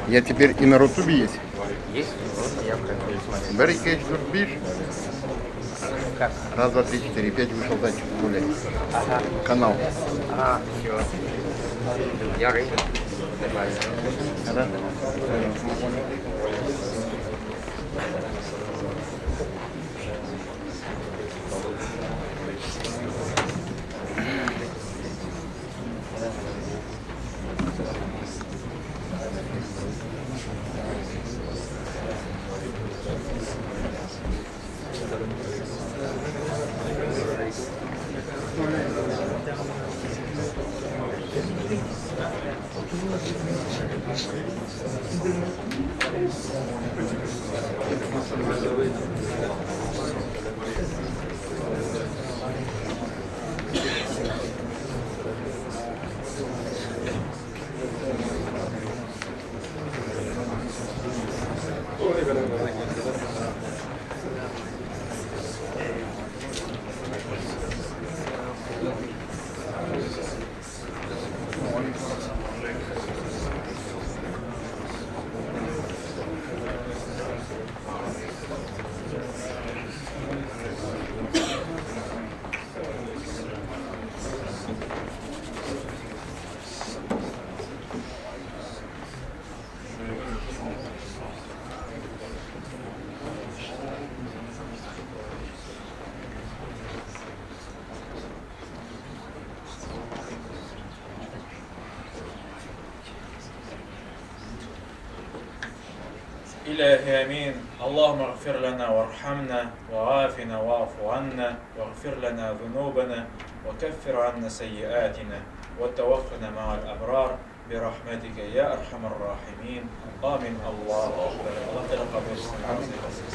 Я теперь и на Рутубе есть. Есть? Вот, я прям смотрю. Бер, ике, өч, дүрт, биш. Как? Раз, два, три, четыре, пять вышел зайчик гулять. Ага. Канал. А, все. Я рыбу. Добавил. Да? إلهي آمين. اللهم اغفر لنا وارحمنا وعافنا واعف عنا واغفر لنا ذنوبنا وكفر عنا سيئاتنا وتوفنا مع الأبرار برحمتك يا أرحم الراحمين. آمين. الله أكبر. الله تقبل.